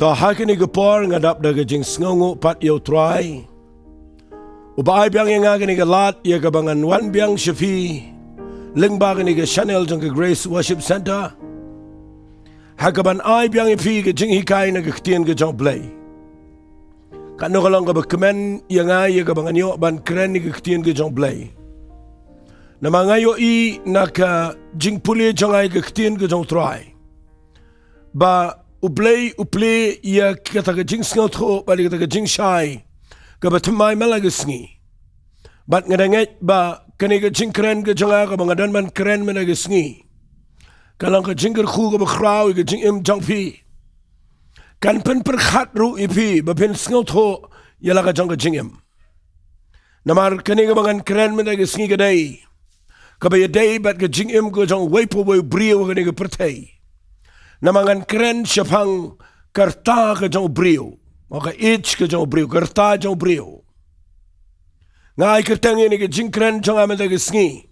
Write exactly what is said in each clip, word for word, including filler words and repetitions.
To ha kane ka por nga dap da ka jingsngewnguh pat ïa U Trai, uba ai biang ïa nga kane ka lad ïa kaba ngan wan biang sha phi lyngba kane ka channel jong ka Grace Worship Centre, ha kaban ai biang ïa phi ka jinghikai na ka ktien ka jong U Blei. Katno ka long kaba kmen ïa nga ïa kaba ngan ïoh ban kren ïa ka ktien ka jong U Blei. Namar nga ïohi na ka jingpule jong nga ïa ka ktien ka jong U Trai, ba U Blei u plie ïa kata ka jingsngewthuh bad ïa kata ka jingshai kaba thymmai man la ka sngi. Bad nga da ngeit ba kane ka jingkren ka jong nga kaba nga don ban kren man la ka sngi, ka long ka jingkyrkhu kaba khraw ïa ka jingim jong phi. Kan pynpyrkhat ruh ïa phi ba phin sngewthuh ïa la ka jong ka jingim. Namar kane kaba ngan kren mynta ka sngi ka dei kaba ïadei bad ka jingim ka jong uwei pa uwei u briew ha kane ka pyrthei. Namar ngan kren shaphang ka rta ka jong u briew, mo, ka age ka jong u briew, ka rta jong u briew. Nga ai kyrteng ïa kane ka jingkren jong nga mynta ka sngi,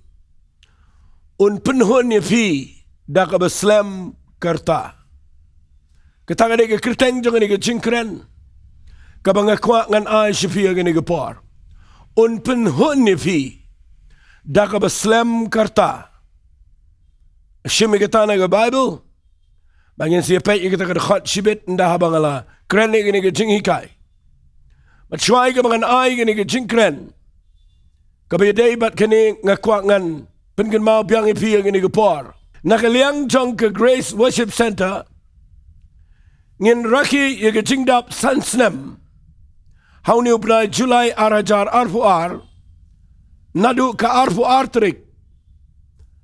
Un pynhun ïa phi da kaba slem ka rta. Kata ka dei ka kyrteng jong kane ka jingkren kaba nga kwah ngan ai sha phi ha kane ka por. Un pynhun ïa phi da kaba slem ka rta. Shim ïa kata na ka Baibl ba ngin sa ïa peit ïa kata ka dkhot shibit ynda haba nga la kren ïa kane ka jinghikai. Bad shuwa ïa kaba ngan ai kane ka jingkren kaba ïadei bad kane, nga kwah ngan pynkynmaw biang ïa phi ha kane ka por. Na ka liang jong ka Grace Worship Centre, ngin rakhe ïa ka jingdap san snem ha une u bnai July ar hajar arphew ar, naduh ka arphew ar tarik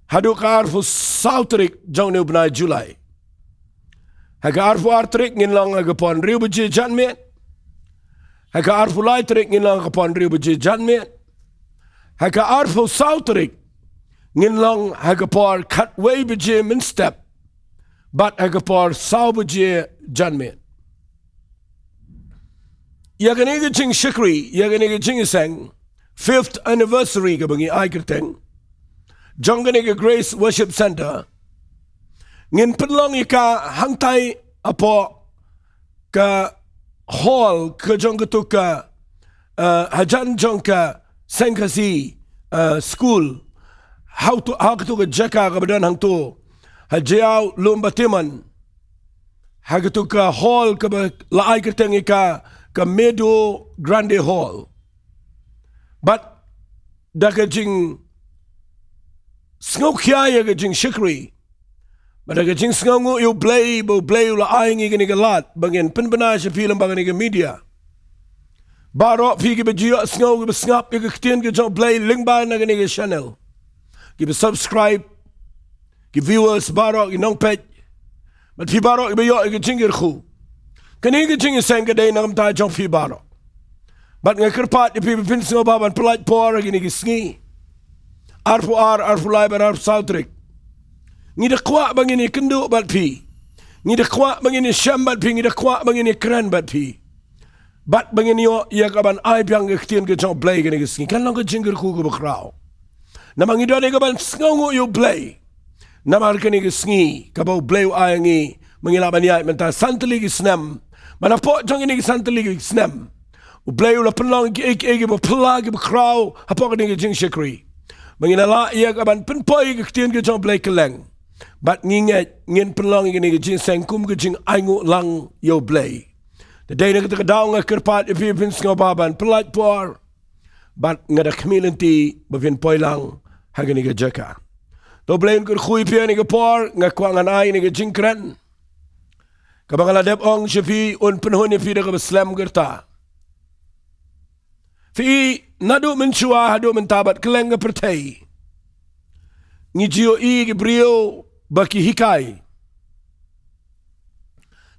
haduh ka arphew saw tarik jong une u bnai July. Ha ka arphew ar tarik ngin long ha ka por hynriew baje janmiet. Ha ka arphew lai tarik ngin long ha ka por hynriew baje janmiet. Ha ka arphew saw tarik ngin long ha ka por khatwei baje mynstep bad ha ka por saw baje janmiet. Ïa kane ka jingshakri, ïa kane ka jingïaseng, fifth anniversary kaba ngi ai kyrteng jong kane ka Grace Worship Centre, ngin pynlong ïa ka hangtai hapoh ka hall ka jong katu ka, eh, hajan jong ka Seng Khasi, eh, School. Ha utu, ha katu ka jaka kaba don hangtu ha Jaïaw Lumbatiman. Ha katu ka hall kaba la ai kyrteng ïa ka, ka Meadow Grande Hall. Bad da ka jingsngewkhia ïa ka jingshakri, bad da ka jingsngewnguh ïa U Blei ba U Blei u la ai ngi kane ka lad ba ngin pynbna sha phi lyngba kane ka media. Baroh phi kiba ju ïohsngew, kiba sngap ïa ka ktien ka jong U Blei lyngba na kane ka channel, kiba subscribe, ki viewers baroh, ki nongpeit, bad phi baroh kiba ïoh ïa ka jingkyrkhu. Kane ka jingïaseng ka dei na ka bynta jong phi baroh. Bad nga kyrpad ïa phi ba phin sngewbha ban pyllait por ha kine ki sngi arphew ar, arphew lai bad arphew saw tarik. Ngi da kwah ba ngin ïakynduh bad phi. Ngi da kwah ba ngin ïashem bad phi, ngi da kwah ba ngin ïakren bad phi. Bad ba ngin ïoh ïa kaban ai biang ka ktien ka jong U Blei kane ka sngi. Kan long ka jingkyrkhu kaba khraw. Namar ngi don ïa kaban sngewnguh ïa U Blei namar kane ka sngi kaba U Blei u ai ïa ngi ba ngi lah ban ïaid mynta san tylli ki snem. Bad napoh jong kine ki san tylli ki snem U Blei u la pynlong kiei kiei kiba phylla, kiba khraw hapoh kane ka jingshakri, ba ngin lah ïa kaban pynpoi ka ktien ka jong U Blei kylleng. Bad ngi ngeit ngin pynlong ïa kane ka jingïaseng kum ka jingainguh lang ïa U Blei. Te dei na kata ka daw nga kyrpad ïa phi ba phin sngewbha ban pyllait por. Bad nga da khmih lynti ba phin poi lang ha kane ka jaka. To U Blei un kyrkhu ïa phi ha kane ka por. Nga kwah ngan ai kane ka jingkren kaba nga la dep ong sha phi, un pynhun ïa phi da kaba slem ka rta. Phi, naduh mynshuwa haduh mynta bad kylleng ka pyrthei, ngi ju ïohi ki briew ba ki hikai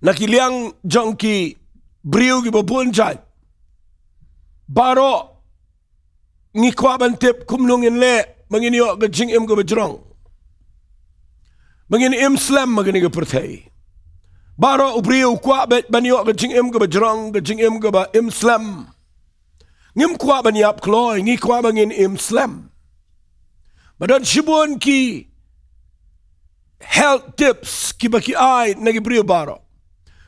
na ki liang jong ki briew kiba bun jait. Baroh ngi kwah ban tip kumno ngin leh ba ngin ïoh ka jingim kaba jrong, ba ngin im slem ha kane ka pyrthei. Baroh u briew u kwah beit ban ïoh ka jingim kaba jrong, ka jingim kaba im slem. Ngim kwah ban ïap kloi, ngi kwah ba ngin im slem. Ba don shibun ki health tips kiba ki ai na ki briew baroh.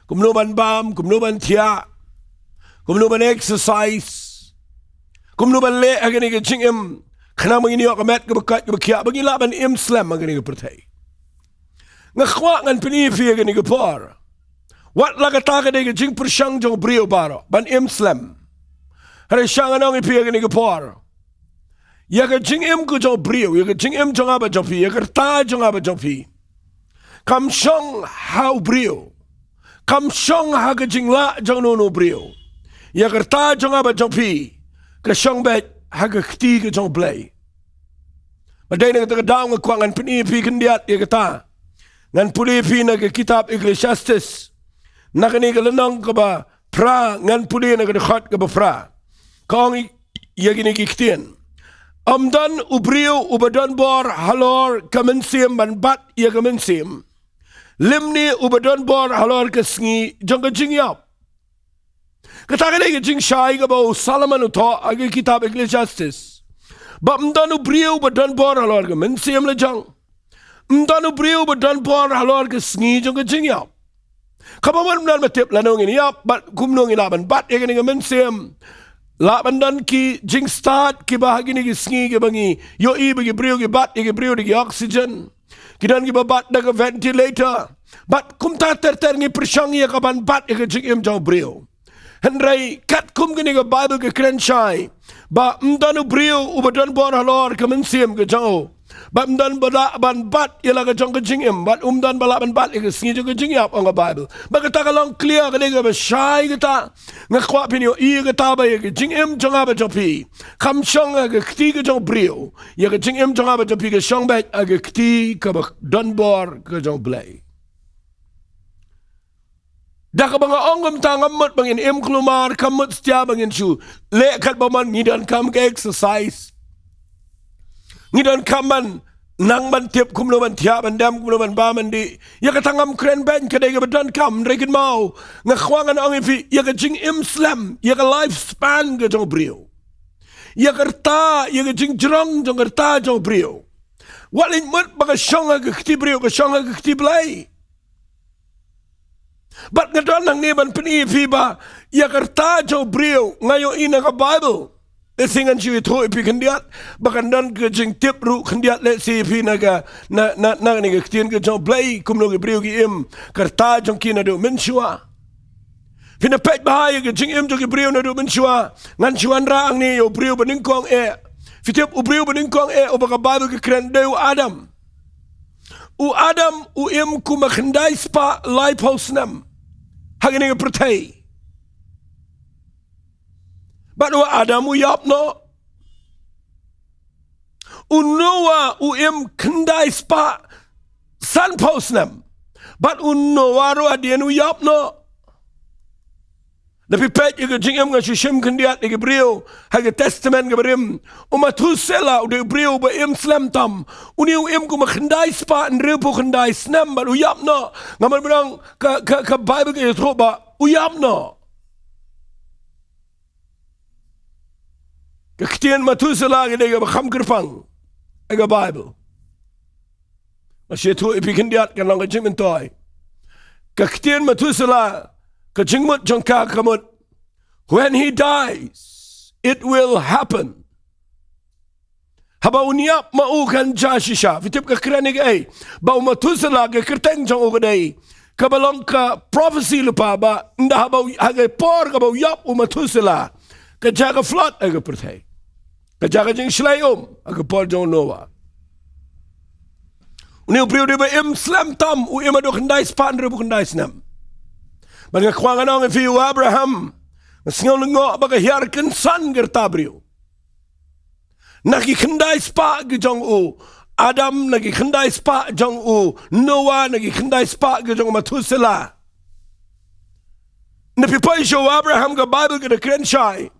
Kumno ban bam, kumno ban thiah, kumno ban exercise, kumno ban leh ha kane ka jingim, khnang ba ngin ïoh ka met kaba koit kaba khiah, ba ngin lah ban im slem ha kane ka pyrthei. Nga kwah ngan pyni ïa phi ha kane ka por. Wat la kata ka dei ka jingpyrshang jong u briew baroh, ban im slem. Hynrei sha ngan ong ïa phi ha kane ka por, ïa ka jingim ka jong u briew, ïa ka jingim jong nga bad jong phi, ïa ka rta jong nga bad jong phi, kam shong ha u briew. Kam shong ha ka jinglah jong uno uno u briew. Ïa ka rta jong nga bad jong phi, ka shong beit ha ka kti ka jong u Blei. Bad dei na kata ka daw nga kwah ngan pyni ïa phi khyndiat ïa kata. Ngan pule ïa phi na ka kitab Ecclesiastes, na kane ka lynnong kaba phra, ngan pule na ka dkhot kaba phra. Ka ong ïa kine ki ktien: Ym don u briew uba don bor halor ka mynsiem ban bat ïa ka mynsiem, lymne uba don bor halor ka sngi jong ka jingïap. Kata ka dei ka jingshai kaba u Solomon u thoh ha ka kitab Ecclesiastes, ba ym don u briew uba don bor halor ka mynsiem la jong, ym don u briew uba don bor halor ka sngi jong ka jingïap. Kaba mut ym don ba tip lano ngin ïap, bad kumno ngin lah ban bat ïa kane ka mynsiem. Lah ban don ki jingstad kiba ha kine ki sngi kiba ngi ïohi ba ki briew ki bat ïa ki briew da ki oxygen. Ki don kiba bat da ka ventilator. Bad kumta ter ter ngi pyrshang ïa ka ban bat ïa ka jingim jong u briew. Hynrei katkum kane ka Baibl ka kren shai ba ym don u briew uba don bor halor ka mynsiem ka jong u, ba ym don ba lah ban bat ïa la ka jong ka jingim, bad um don ba lah ban bat ïa ka sngi jong ka jingïap, ong ka Baibl. Bad kata ka long clear, ka dei kaba shai kata. Nga kwah phin ïohi ïa kata ba ïa ka jingim jong nga bad jong phi kam shong ha ka kti ka jong u briew. Ïa ka jingim jong nga bad jong phi ka shong beit ha ka kti kaba don bor ka jong u Blei. Da kaba nga ong kumta, ngam mut ba ngin im kulmar, kam mut stia ba ngin shu leh katba mon. Ngi donkam ka exercise. Ngi donkam ban nang ban tip kumno ban thiah ban dem, kumno ban bam ban dih. Ïa kata ngam kren beiñ, ka dei kaba donkam, hynrei kynmaw, nga kwah ngan ong ïa phi, ïa ka jingim slem, ïa ka lifespan ka jong u briew, ïa ka rta, ïa ka jingjrong jong ka rta jong u briew, wat leit mut ba ka shong ha ka kti briew, ka shong ha ka kti Blei. Bad nga don hangne ban pyni ïa phi ba ïa ka rta jong u briew, nga ïohi na ka Baibl. Lehse ngan shu ïathuh ïa phi khyndiat, ba kan don ka jingtip ruh khyndiat lehse ïa phi na ka, na, na, na kane ka ktien ka jong u Blei, kumno ki briew ki im, ka rta jong ki naduh mynshuwa. Phin da peit bha ïa ka jingim jong ki briew naduh mynshuwa. Ngan shu wanrah hangne ïa u briew ba nyngkong eh. Phi tip u briew ba nyngkong eh uba ka Baibl ka kren dei u Adam. U Adam u im kumba khyndai spah laiphew snem ha kane ka pyrthei. Bad u Adam u ïap noh. U Noah u im khyndai spah sanphew snem. Bad u Noah ruh hadien u ïap noh. Lada phi peit ïa ka jingim, nga shu shim khyndiat ïa ki briew ha ka Testament kaba rim. U Methuselah u dei u briew ba im slem tam. Une u im kumba khyndai spah hynriewphew khyndai snem bad u ïap noh. Nga mut ba dang ka, ka, ka Baibl ka ïathuh ba u ïap noh. Ka ktien Methuselah ka dei kaba kham kyrpang ha ka Baibl. Nga shu ïathuh ïa phi khyndiat, kan long ka jingmyntoi. Ka ktien Methuselah, ka jingmut jong ka ka mut, "When he dies, it will happen." Haba un ïap ma u kan jia shisha. Phi tip ka kren ïa kaei? Ba u Methuselah ka kyrteng jong u ka dei kaba long ka prophecy lypa ba ynda haba u, ha ka por kaba u ïap u Methuselah, ka jia ka flood ha ka pyrthei. Ka jia ka jingshlei um ha ka por jong u Noah. Une u briew u dei ba im slem tam, u im haduh khyndai spah hynriewphew khyndai snem. Bad nga kwah ngan ong ïa phi, u Abraham, nga sngew lyngngoh ba ka hiar kynsan ka rta briew. Na ki khyndai spah ki jong u Adam, na ki khyndai spah jong u Noah, na ki khyndai spah ki jong u Methuselah. Lada phi peit sha u Abraham, ka Baibl ka da kren shai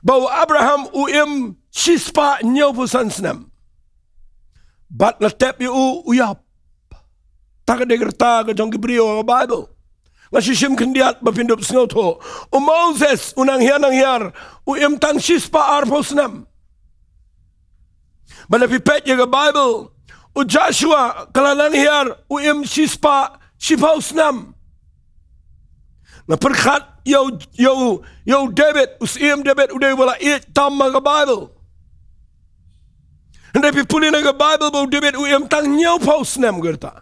ba u Abraham u im shispah hynñiewphew san snem. Bad la tep ïa u, u ïap. Ta ka dei ka rta ka jong ki briew ha ka Baibl. Nga shu shim khyndiat ba phin dup sngewthuh. U Moses, u nang hiar nang hiar, u im tang shispah arphew snem. Bad lada phi peit ïa ka Baibl, u Joshua, ka la nang hiar, u im shispah shiphew snem. Nga pyrkhat ïa u, ïa u, ïa u David, u Syiem David, u dei uba la ïeit tam ha ka Baibl. Hynrei phi pule na ka Baibl ba u David u im tang hynñiewphew snem ka rta.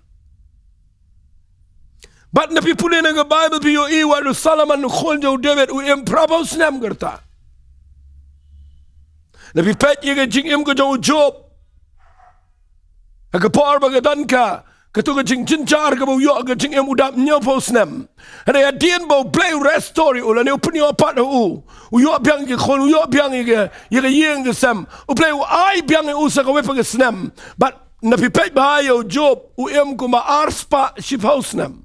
Bad na phi pule na ka Baibl phi ïohi wat u Solomon u khun jong u David u im phraphew snem ka rta. Na phi peit ïa ka jingim ka jong u Job, ha ka por ba ka don ka, kato ka jingjynjar kaba u ïoh ka jingim u dap hynñiewphew snem. Hynrei hadien ba U Blei u restore ïa u lane u pynïoh pat ha u, u ïoh biang ïa ki khun, u ïoh biang ïa ka, ïa ka ïing ka sem, U Blei u ai biang ïa u sa kawei pat ka snem. Bad na phi peit bha ïa u Job u im kumba arspah shiphew snem.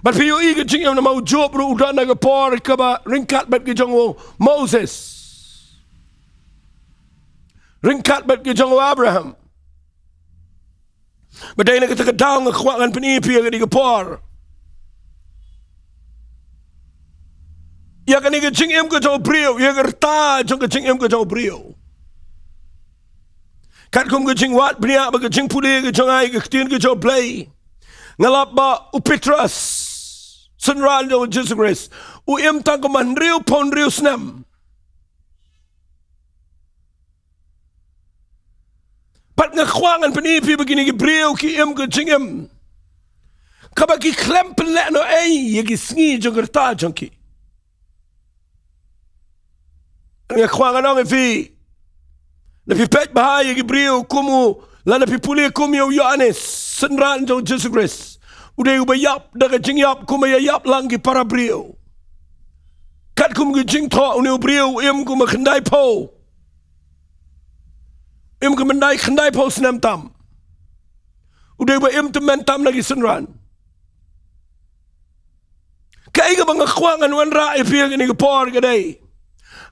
Bad phi ïohi ka jingim namar u Job ruh u don ha ka por kaba ryngkat bad ka jong u Moses, ryngkat bad ka jong u Abraham. Bad dei na kata ka daw nga kwah ngan pyni ïa phi ha kane ka por ïa kane ka jingim ka jong u briew, ïa ka rta jong ka jingim ka jong u briew. Katkum ka jingwad bniah bad ka jingpule ka jong nga ïa ka ktien ka jong u Blei, nga lap ba u Petros, synran jong u Jisu Khrist, u im tang kumba hynriewphew hynriew snem. Bad nga kwah ngan pyni ïa phi ba kine ki briew ki im ka jingim kaba ki khlem pynlehnohei ïa ki sngi jong ka rta jong ki. Nga kwah ngan ong ïa phi, na phi peit bha ïa ki briew kum u, lane phi pule kum ïa u Ïoannis, synran jong u Jisu Khrist, u dei uba ïap da ka jingïap kumba ïa ïap lang ki para briew. Katkum ki jingthoh, une u briew u im kumba khyndaiphew, im kumba khyndaiphew snem tam. U dei uba im tymmen tam na ki synran. Kaei kaba nga kwah ngan wanrah ïa phi ha kane ka por ka dei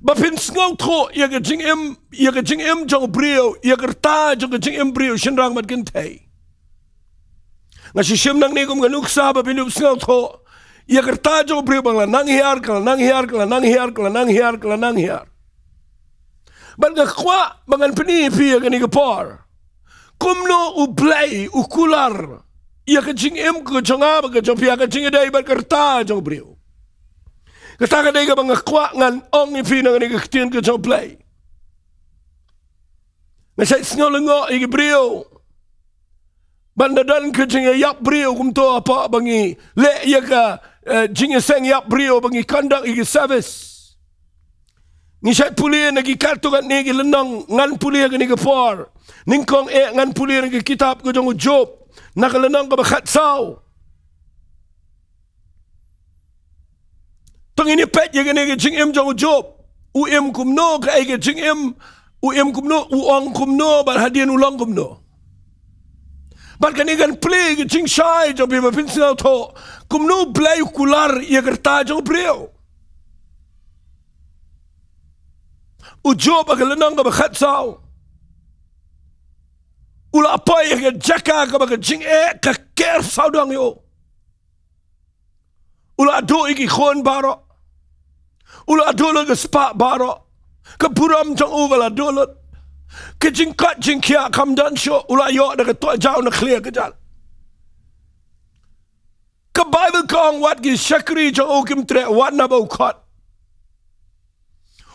ba phin sngewthuh ïa ka jingim, ïa ka jingim jong u briew, ïa ka rta jong ka jingim briew shynrang bad kynthei. Nga shu shim nangne kum ka nuksa ba phin ïoh sngewthuh ïa ka rta jong u briew ba ka la nang hiar, ka la nang hiar, ka la nang hiar, ka la nang hiar, ka la nang hiar. Bad nga kwah ba ngan pyni ïa phi ha kane ka por kumno u Blei u kular ïa ka jingim ka jong nga bad ka jong phi ha ka jingïadei bad ka rta jong u briew. Kata ka dei kaba nga kwah ngan ong ïa phi na kane ka ktien ka jong u Blei. Nga shait sngew lyngngoh ïa ki briew ban da don ka jingïap briew kumto hapoh ba ngi leh ïa ka, eh, jingïaseng ïap briew ba ngi conduct ïa ki service. Ngi shait pule na ki katto katne ki lynnong, ngan pule ha kane ka por. Nyngkong eh ngan pule na ka kitab ka jong u Job, na ka lynnong kaba khatsaw. To ngin ïa peit ïa kane ka jingim jong u Job. U im kumno, kaei ka jingim, u im kumno, u ong kumno, bad hadien u long kumno. Bad kane kan plie ka jingshai jong phi ba phin sngewthuh kumno u Blei u kular ïa ka rta jong u briew. U Job ha ka lynnong kaba khatsaw, u la poi ha ka jaka kaba ka jingeh ka ker sawdong ïa u. U la duh ïa ki khun baroh. U la duh lut ka spah baroh. Ka burom jong u ka la duh lut. Ka jingkoit jingkhiah kam don shuh. U la ïoh da ka tohjaw na khlieh ka jal. Ka Baibl ka ong wat ki shakri jong u kim treh wat naba u khot.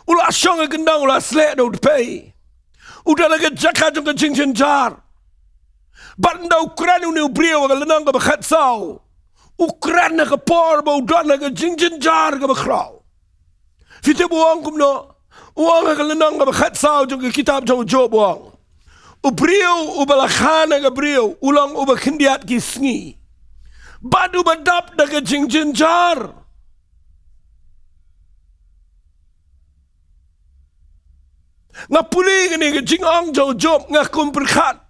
U la shong ha ka kyndoh, u la sleh da u dpei. U don ha ka jaka jong ka jingjynjar. Bad ynda u kren une u briew ha ka lynnong kaba khatsaw, u kren ha ka por ba u don ha ka jingjynjar kaba khraw. Phi tip u ong kumno? U ong ha ka lynnong kaba khatsaw jong ka kitab jong u Job u ong, u briew uba la kha na ka briew u long uba khyndiat ki sngi bad uba dap da ka jingjynjar. Nga pule kane ka jingong jong u Job nga kum pyrkhat.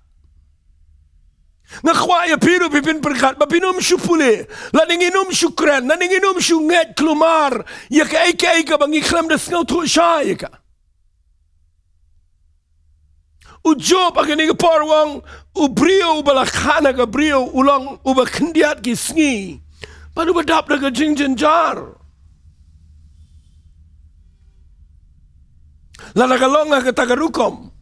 Nga kwah ïa phi ruh phi pynpyrkhat ba phin ym shu pule, lane ngin ym shu kren, lane ngin ym shu ngeit khlem ar ïa kaei kaei kaba ngi khlem da sngewthuh shai ïa ka. U Job ha kane ka por u ong, u briew uba la kha na ka briew u long uba khyndiat ki sngi bad uba dap da ka jingjynjar. Lada ka long ha kata ka rukom,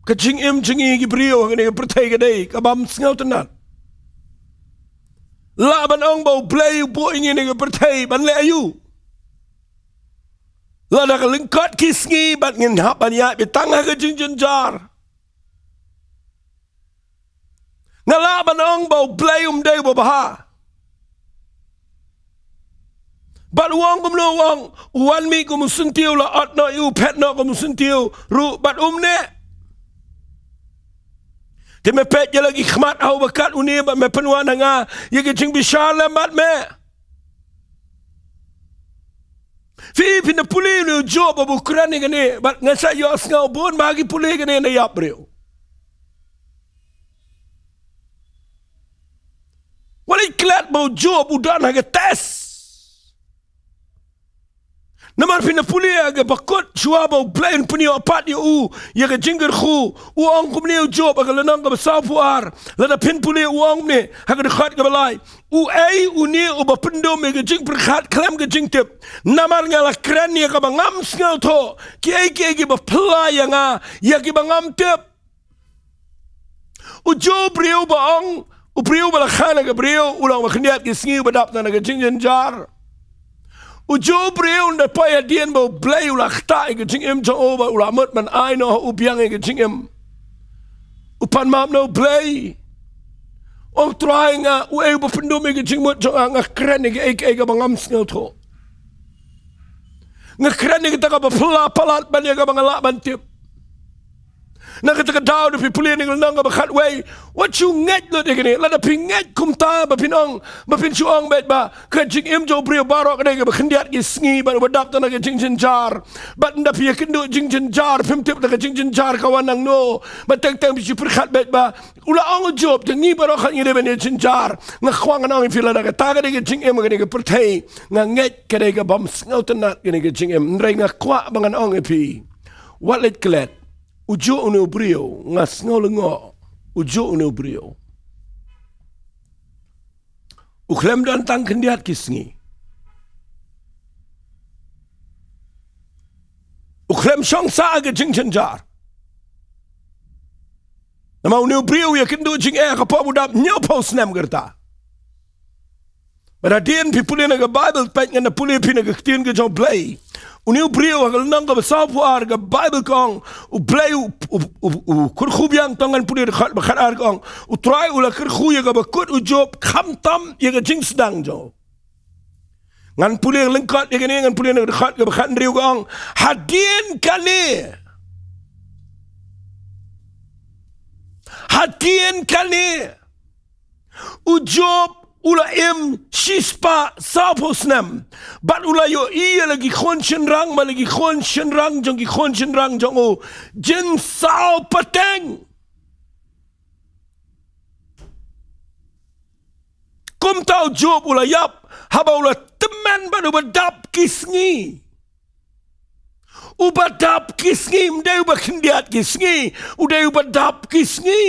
Ka jingim jong ngi ki briew ha kane ka pyrthei ka dei ka bym sngewtynnat. Lah ban ong ba U Blei u buh ïa ngi ha kane ka pyrthei ban leh aïu? Lada ka lyngkot ki sngi bad ngin hap ban ïaid beit tang ha ka jingjynjar. Nga lah ban ong ba U Blei um dei uba bha. Bad u ong kumno, u ong, u wan mih kum u syntiew, la ot noh ïa u, phet noh kum u syntiew ruh, bad um neh. Te me peit ïa la ki khmat ha uba kat une, bad me pynwan ha nga ïa ka jingbishar lem bad me. Phi, phin da pule ïa une u Job ba u kren ïa kane, bad nga sa ïohsngew bun ba ha ki pule ïa kane na ïap briew. Wat leit klet ba u Job u don ha ka test. Namar phin da pule ha kaba kut shuwa ba U Blei un pynïoh pat ïa u ïa ka jingkyrkhu, u ong kumne u Job ha ka lynnong kaba sawphew ar, lada phin pule u ong kumne ha ka dkhot kaba lai. Uei une uba pyndum ïa ka jingpyrkhat khlem ka jingtip? Namar nga la kren ïa kaba ngam sngewthuh, kiei kiei kiba phylla ïa nga ïa kiba ngam tip. U Job u briew ba ong, u briew ba la kha na ka briew, u long ba khyndiat ki sngi uba dap tang na ka jingjynjar. U Job u briew un da poi hadien ba U Blei u la ktah ïa ka jingim jong u bad u la mut ban ai noh ha u biang ïa ka jingim. U pan map na U Blei. Ong Trai nga, uei uba pyndum ïa ka jingmut jong nga, nga kren ïa kaei kaei kaba ngam sngewthuh. Nga kren ïa kata kaba phylla palat ban ïa kaba nga lah ban tip. Na kata ka daw da phi pule na ka lynnong kaba khatwei, wat shu ngeit lut ïa kane, lada phi ngeit kumta ba phin ong, ba phin shu ong beit ba ka jingim jong u briew baroh ka dei kaba khyndiat ki sngi bad uba dap tang na ka jingjynjar. Bad ynda phi ïakynduh jingjynjar phim tip da ka jingjynjar ka wan nangno. Bad teng teng phi shu pyrkhat beit ba u la ong u Job, te ngi baroh khat ngi dei ban ïajynjar. Nga kwah ngan ong ïa phi, lada kata ka dei ka jingim kane ka pyrthei, nga ngeit ka dei ka bym sngewtynnat kane ka jingim. Hynrei nga kwah ba ngan ong ïa phi, wat leit klet. U Job une u briew, nga sngew lyngngoh. U Job une u briew u khlem don tang khyndiat ki sngi. U khlem shong sah ha ka jingjynjar. Namar une u briew u ïakynduh jingeh ha ka por ba u dap hynñiewphew snem ka rta. Bad hadien phi pule na ka Baibl, peit, ngan da pule ïa phi na ka ktien ka jong U Blei. Une u briew ha ka lynnong kaba sawphew ar ka Baibl ka ong, U Blei u, u, u, u kyrkhu biang, to ngan pule dkhot ba khatar ka ong, U Trai u la kyrkhu ïa kaba kut u Job khamtam ïa ka jingsdang jong u. Ngan pule lyngkot ïa kane, ngan pule na ka dkhot kaba khathynriew ka ong, hadien kane. Hadien kane. U Job u la im shispah sawphew snem. Bad u la ïohi ïa la ki khun shynrang, bad la ki khun shynrang jong ki khun shynrang jong u. Jin saw pateng. Kumta u Job u la ïap, haba u la tymmen bad uba dap ki sngi. Uba dap ki sngi, um dei uba khyndiat ki sngi, u dei uba dap ki sngi.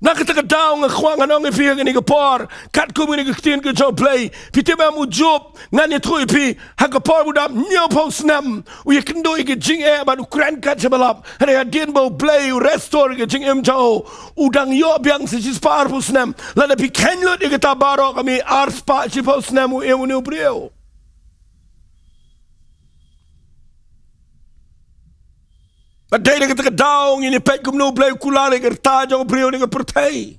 Na kata ka daw nga kwah ngan ong ïa phi ha kane ka por, katkum kane ka ktien ka jong U Blei, phi tip em, u Job, ngan ïathuh ïa phi, ha ka por ba u dap hynñiewphew snem, u ïakynduh ïa ka jingeh bad u kren kat shaba lap, hynrei hadien ba U Blei u restore ïa ka jingim jong u, u dang ïoh biang sa shispah arphew snem. Lada phi kheiñ lut ïa kata baroh, ka mih arspah shiphew snem u im une u briew. Bad dei na kata ka daw ngin ïa peit kumno U Blei u kular ïa ka rta jong u briew ha kane ka pyrthei.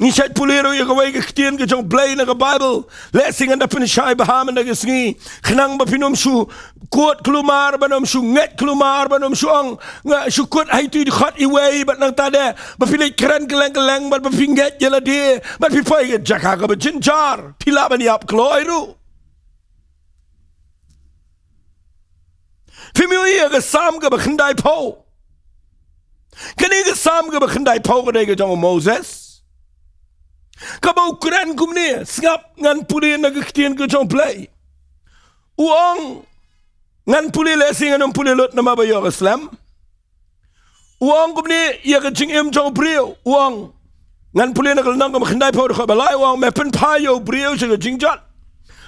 Ngi shait pule ruh ïa kawei ka ktien ka jong U Blei na ka Baibl. Lehse ngan da pynshai bha mynta ka sngi, khnang ba phin ym shu kut kulmar, ba ym shu ngeit kulmar, ba ym shu ong, nga shu kut ha itu i dkhot iwei, bad nangta de ba phi leit kren kylleng kylleng, bad ba phi ngeit ïa lade, bad phi poi ha ka jaka kaba jynjar, phi lah ban ïap kloi ruh. Phim ïohi ïa ka Salm kaba khyndaiphew? Kane ka Salm kaba khyndaiphew ka dei ka jong u Moses, kaba u kren kumne, sngap, ngan pule na ka ktien ka jong U Blei. U ong, ngan pule, lehse ngan ym pule lut namar ba ïoh ka slem. U ong kumne ïa ka jingim jong u briew, u ong, ngan pule na ka lynnong kaba khyndaiphew, dkhot ba lai, u ong, me pynphai ïa u briew sha ka jingjot,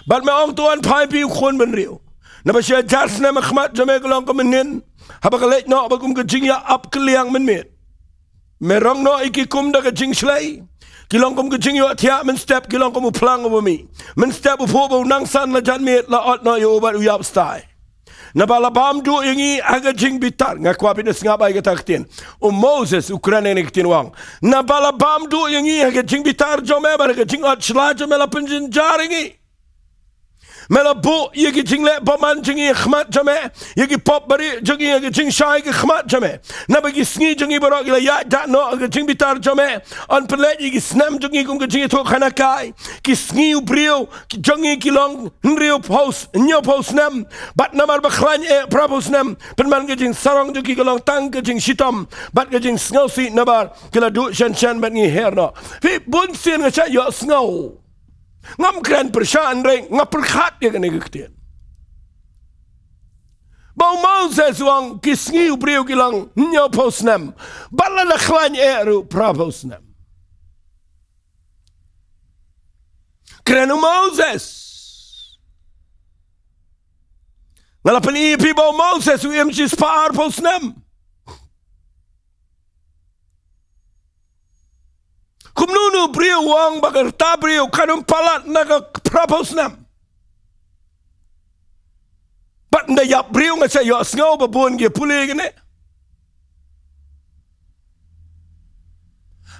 Bad me ong, to wan phai phi, u khun bynriew. Naba shi hajar snem ha khmat jong me ki long kum u hynnin, haba ka leit noh bad kum ka jingïa ap kylliang mynmiet. Me rong noh ïa ki kum da ka jingshlei. Ki long kum ka jingïohthiah mynstep, ki long kum u phlang uba mih. Mynstep u phuh ba u nang san la janmiet, la ot noh ïa u bad u ïap stai. Naba la bam duh ïa ngi ha ka jingbitar. Nga kwah phin sngap ïa kata ka ktien. U Moses u kren ïa kane ka ktien, u ong, naba la bam duh ïa ngi ha ka jingbitar jong me bad ha ka jingot shla jong me, la pynjynjar ïa ngi. Me la buh ïa ki jingleh bymman jong ngi ha khmat jong me, ïa ki pop bari jong ngi ha ka jingshai ha khmat jong me. Naba ki sngi jong ngi baroh ki la ïaid dak noh ha ka jingbitar jong me. Yn pynleit ïa ki snem jong ngi kum ka jingïathuhkhana kai. Ki sngi u briew jong ngi ki long hynriewphew s-, hynñiewphew snem. Bad namar ba khlaiñ eh phraphew snem, pynban ka jingsarong jong ki ka long tang ka jingshitom bad ka jingsngewsih, namar ki la duh shen shen bad ngi her noh. Phi, bun sien nga shait ïohsngew. Ngam kren pyrshah, hynrei nga pyrkhat ïa kane ka ktien. Ba u Moses u ong ki sngi u briew ki long hynñiewphew snem, bad lada khlaiñ eh ruh phraphew snem. Kren u Moses. Nga la pyni ïa phi ba u Moses u im shispah arphew snem. Kumno une u briew u ong ba ka rta briew kan ym palat na ka phraphew snem? Bad ynda ïap briew nga shait ïohsngew ba bun ki pule kane.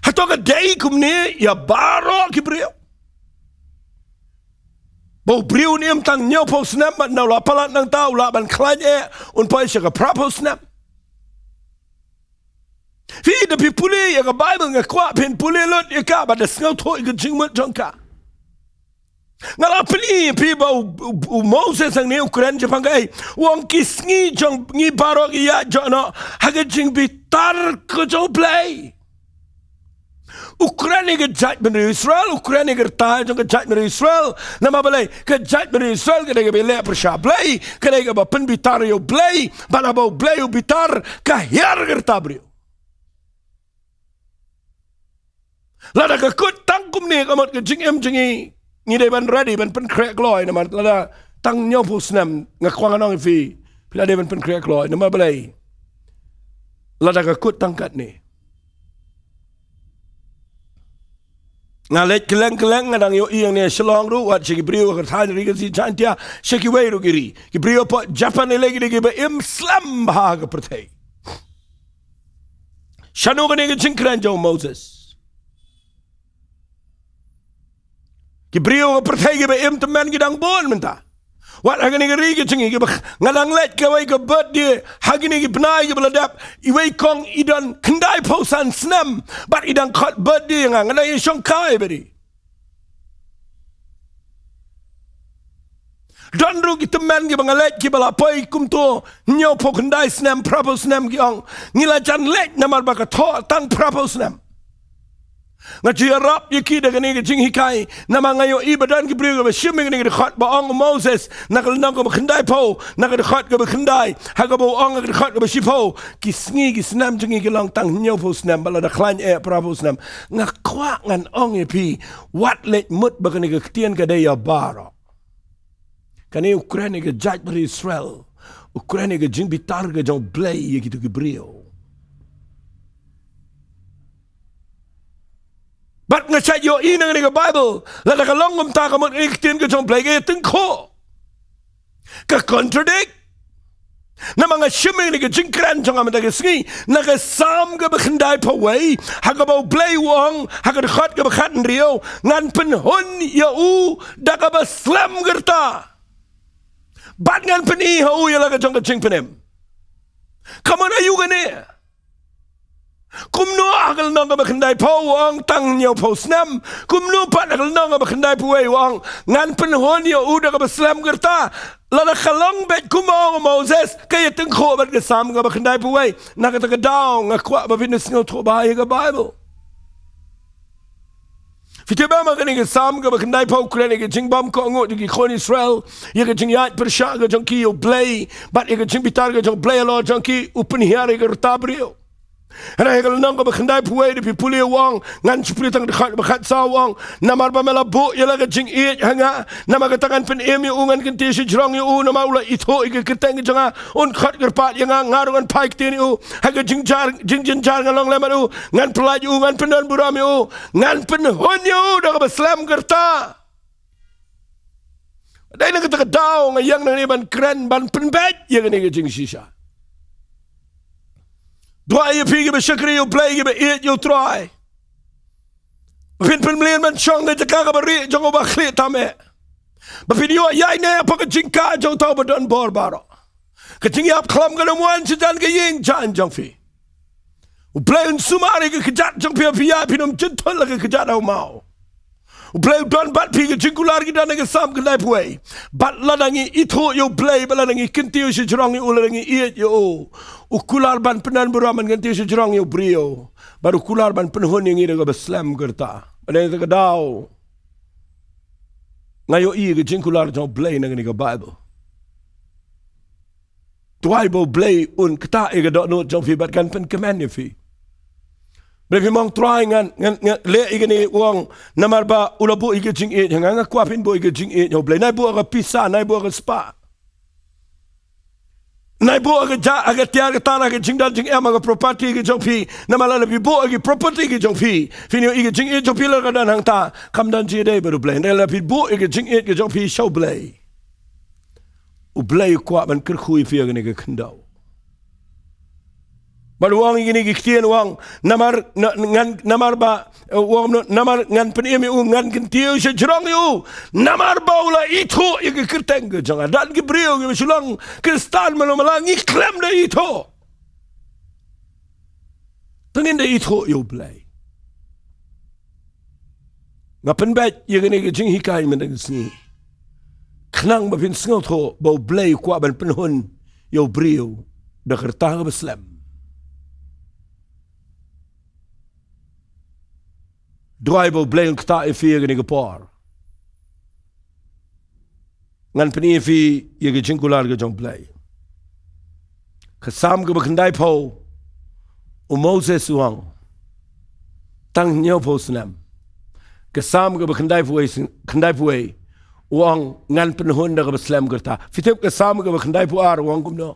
Hato ka dei kumne ïa baroh ki briew? Ba u briew un im tang hynñiewphew snem bad ynda u la palat nangta u lah ban khlaiñ eh, un poi sha ka phraphew snem. Phi, da phi pule ïa ka Baibl, nga kwah phin pule lut ïa ka bad da sngewthuh ïa ka jingmut jong ka. Nga la pyni ïa phi ba u, u, u Moses hangne u kren shaphang kaei. U ong ki sngi jong ngi baroh ki ïaid noh ha ka jingbitar ka jong U Blei. U kren ïa ka jaitbynriew Israel, u kren ïa ka rta jong ka jaitbynriew Israel. Namar balei? Ka jaitbynriew Israel ka dei kaba ïaleh pyrshah Blei, ka dei kaba pynbitar ïa U Blei, bad haba U Blei u bitar, ka hiar ka rta briew. Lada ka kut tang kumne, ka mut ka jingim jong ngi, ngi dei ban ready ban pynkhreh kloi, namar lada tang hynñiewphew snem, nga kwah ngan ong ïa phi, phi la dei ban pynkhreh kloi, namar balei? Lada ka kut tang katne. Nga leit kylleng kylleng, nga dang ïohi hangne Shillong ruh, wat sha ki briew ha ka thaiñ ri Khasi Jaiñtia, sha kiwei ruh ki ri. Ki briew hapoh Japan, i lei ki dei kiba im slem bha ha ka pyrthei. Shano kane ka jingkren jong u Moses? Ki briew ha ka pyrthei kiba im tymmen ki dang bun mynta. Wat ha kane ka ri ka jong ngi kiba, nga dang leit kawei ka birthday ha kine ki bnai kiba la dep, iwei kong i don khyndaiphew san snem bad i dang khot birthday ïa nga, nga dang ïashongkai bad i. Don ruh ki tymmen kiba nga leit kiba la poi kumto, hynñiewphew khyndai snem, phraphew snem, ki ong, ngi la jan leit namar ba ka thoh tang phraphew snem. Nga ju ïarap ïa ki da kane ka jinghikai, namar nga ïohi ba don ki briew kiba shim ïa kane ka dkhot ba ong u Moses, na ka lynnong kaba khyndaiphew, na ka dkhot kaba khyndai, ha kaba u ong ha ka dkhot kaba shiphew, ki sngi ki snem jong ngi ki long tang hynñiewphew snem, bad lada khlaiñ eh phraphew snem. Nga kwah ngan ong ïa phi, wat leit mut ba kane ka ktien ka dei ïa baroh. Kane u kren ïa ka jaitbynriew Israel. U kren ïa ka jingbitar ka jong U Blei ïa kito ki briew. Bad nga shait ïohi na kane ka Baibl, lada ka long kumta ka mut kane ka ktien ka jong U Blei ka ïatyngkhuh. Ka contradict. Namar nga shim ïa kane ka jingkren jong nga mynta ka sngi, na ka Salm kaba khyndaiphew wei, ha kaba U Blei u ong, ha ka dkhot kaba khathynriew, ngan pynhun ïa u da kaba slem ka rta. Bad ngan pyni ha u ïa la ka jong ka jingpynim. Ka mut aïu kane? Kumno ha ka lynnong kaba khyndaiphew u ong tang hynñiewphew snem? Kumno pat ha ka lynnong kaba khyndaiphew wei u ong, ngan pynhun ïa u da kaba slem ka rta? Lada ka long beit kumba ong u Moses, ka ïatyngkhuh bad ka Salm kaba khyndaiphew wei. Na kata ka daw nga kwah ba phin sngewthuh bha ïa ka Baibl. Phi tip ba ha kane ka Salm kaba khyndaiphew u kren ïa ka jingbymkohnguh jong ki khun Israel, ïa ka jingïaid pyrshah ka jong ki ïa U Blei, bad ïa ka jingbitar ka jong U Blei halor jong ki, u pynhiar ïa ka rta briew. Hynrei ha ka lynnong kaba khyndai phew wei da phi pule u ong, ngan shu pule tang dkhot ba khatsaw u ong, namar ba me la buh ïa la ka jingïeit ha nga, namar kata ngan pynim ïa u, ngan kyntiew shajrong ïa u, namar u la ithuh ïa ka kyrteng ka jong nga, un khot kyrpad ïa nga, nga ruh ngan phai ktien ïa u, ha ka jingjynjar, jingjynjar ngan long lem bad u, ngan pyllait ïa u, ngan pyndon burom ïa u, ngan pynhun ïa u da kaba slem ka rta. Dei na kata ka daw nga ïeng nangne ban kren, ban pynbeit ïa kane ka jingshisha. Duwai ïa phi kiba shakri ïa U Blei, kiba ïeit ïa U Trai, ba phin pynmlien ban shong ha ka jaka kaba rieh jong uba khlieh tam eh, ba phin ïoh ïaineh hapoh ka jingkah jong uta uba don bor baroh. Ka jingïap khlam kan ym wan shajan ka ïing jaiñ jong phi. U Blei un sumar ïa ka kjat jong phi, phi ïa phin ym jynthut la ka kjat ha u maw. U Blei u don bad phi. Ka jingkular ki don ha ka Salm khyndai phew wei. Bad lada ngi ithuh ïa U Blei, bad lada ngi kyntiew shajrong ïa u, lada ngi ïeit ïa u, u kular ban pyndon burom, ban kyntiew shajrong ïa u briew, bad u kular ban pynhun ïa ngi da kaba slem ka rta. Bad na kata ka daw nga ïohi ka jingkular jong U Blei na kane ka Baibl. Duwai ba U Blei un ktah ïa ka dohnud jong phi bad kan pynkmen ïa phi. Balei phi ong, Trai, ngan, ngan, ngan leh ïa kane, u ong, namar ba u la buh ïa ka jingïeit ha nga. Nga kwah phin buh ïa ka jingïeit ha U Blei. Nai buh ha ka pisa, nai buh ha ka spah, nai buh ha ka ja, ha ka tiar ka tar, ha ka jingdon jingem, ha ka property ka jong phi. Namar lada phi buh ïa ki property ki jong phi, phin ïohi ka jingïeit jong phi la ka don hangta, kam don jingïadei bad U Blei. Hynrei lada phi buh ïa ka jingïeit ka jong phi sha U Blei, U Blei u kwah ban kyrkhu ïa phi ha kane ka khyndew. Bad u ong ïa kine ki ktien, u ong, namar, na, ngan, namar ba, eh, u ong, namar ngan pynim ïa u, ngan kyntiew shajrong ïa u, namar ba u la ithuh ïa ka kyrteng ka jong nga. Don ki briew kiba shu long Khristan malu mala, ngi khlem da ithuh. Te ngin da ithuh ïa U Blei. Nga pynbeit ïa kane ka jinghikai mynta ka sngi khnang ba phin sngewthuh ba U Blei u kwah ban pynhun ïa u briew da ka rta kaba slem. Duwai ba U Blei un ktah ïa phi ha kane ka por. Ngan pyni ïa phi ïa ka jingkular ka jong U Blei. Ka Salm kaba khyndai phew, u Moses u ong, tang hynñiew phew snem. Ka Salm kaba khyndai phew wei, khyndai phew wei, u ong, ngan pynhun da kaba slem ka rta. Phi tip ka Salm kaba khyndai phew ar u ong kumno?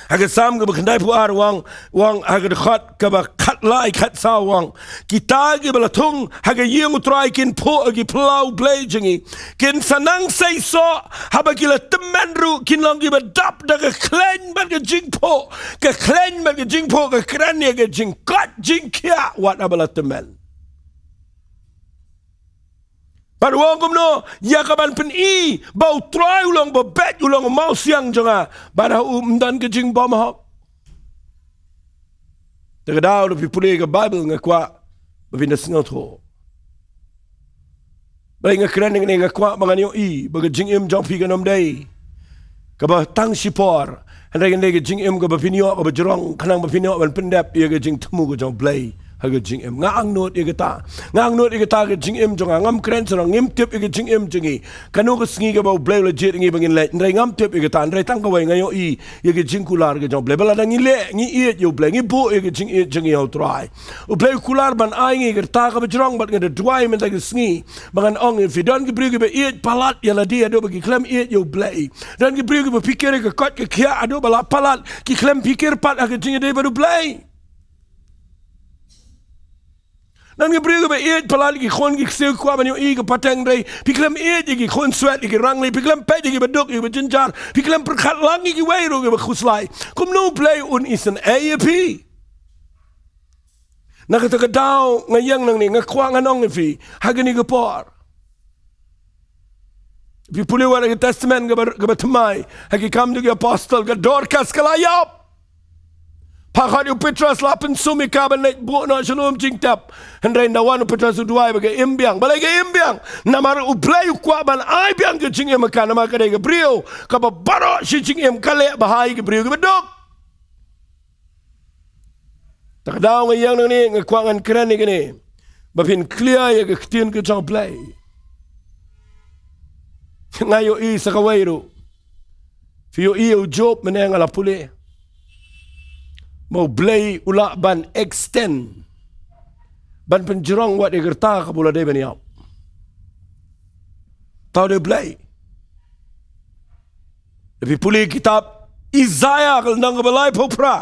Ha ka Salm kaba khyndai phew ar u ong, u ong ha ka dkhot kaba khatlai khatsaw u ong, kita kiba la thung ha ka ïing U Trai kin phuh ha ki phyllaw U Blei jong ngi. Kin sa nang seisoh, haba ki la tymmen ruh kin long kiba dap da ka khleiñ bad ka jingphuh, ka khleiñ bad ka jingphuh, ka kren ïa ka jingkoit jingkhiah wat haba la tymmen. Bad u ong kumno, ïa kaban pyni ba U Trai u long ba beit, u long u mawsiang jong nga, bad ha u ym don ka jingbymhok. Te ka daw lada phi pule ka Baibl nga kwah ba phin da sngewthuh. Balei nga kren ïa kane? Nga kwah ba ngan ïohi ba ka jingim jong phi kan ym dei kaba tang shipor, hynrei kan dei ka jingim kaba phin ïoh kaba jrong, khnang ba phin ïoh ban pyndep ïa ka jingthmu ka jong U Blei ha ka jingim. Nga angnud ïa kata. Nga angnud ïa kata ha ka jingim jong nga. Ngam kren shuh, ngim tip ïa ka jingim jong ngi. Kano ka sngi kaba U Blei u la jied ïa ngi ba ngin leit, hynrei ngam tip ïa kata. Hynrei tang kawei nga ïohi ïa ka jingkular ka jong U Blei, ba lada ngi leh, ngi ïeit ïa U Blei, ngi buh ïa ka jingïeit jong ngi ha U Trai, U Blei u kular ban ai ngi ka rta kaba jrong. Bad nga da duwai mynta ka sngi ba ngan ong ïa phi, don ki briew kiba ïeit palat ïa lade haduh ba ki khlem ïeit ïa U Blei. Don ki briew kiba phikir ïa ka koit ka khiah haduh ba la palat ki khlem phikir pat ha ka jingïadei bad U Blei. Don ki briew kiba ïeit palat ïa ki khun ki ksiew, kwah ban ïohi ka pateng, hynrei phi khlem ïeit ïa ki khun swet, ïa ki rangli, phi khlem peit ïa kiba duk, ïa kiba jynjar, phi khlem pyrkhat lang ïa kiwei ruh kiba khuslai. Kumno U Blei un isynei ïa phi? Na kata ka daw nga ïeng nangne, nga kwah ngan ong ïa phi ha kane ka por. Phi pule wat ha ka Testament kaba, kaba thymmai, ha Ki Kam jong ki Apostol, ka Dorkas ka la ïap. Pha khot ïa u Petros, la pynsum ïa ka ban leit buh noh sha lum jingtep. Hynrei ynda wan u Petros u duwai ba ka im biang. Balei ka im biang? Namar U Blei u kwah ban ai biang ka jingim ha ka, namar ka dei ka briew kaba baroh shi jingim ka leh bha ïa ki briew kiba duk. Te ka daw nga ïeng nangne, nga kwah ngan kren ïa kane ba phin clear ïa ka ktien ka jong U Blei. Nga ïohi sa kawei ruh. Phi ïohi ïa u Job mynne, nga la pule. Mo Blei u lah ban extend, ban pynjrong wat ïa ka rta kaba u la dei ban ïap. Tau de Blei. Phi pule kitab Isaiah ka lynnong kaba laiphew phra.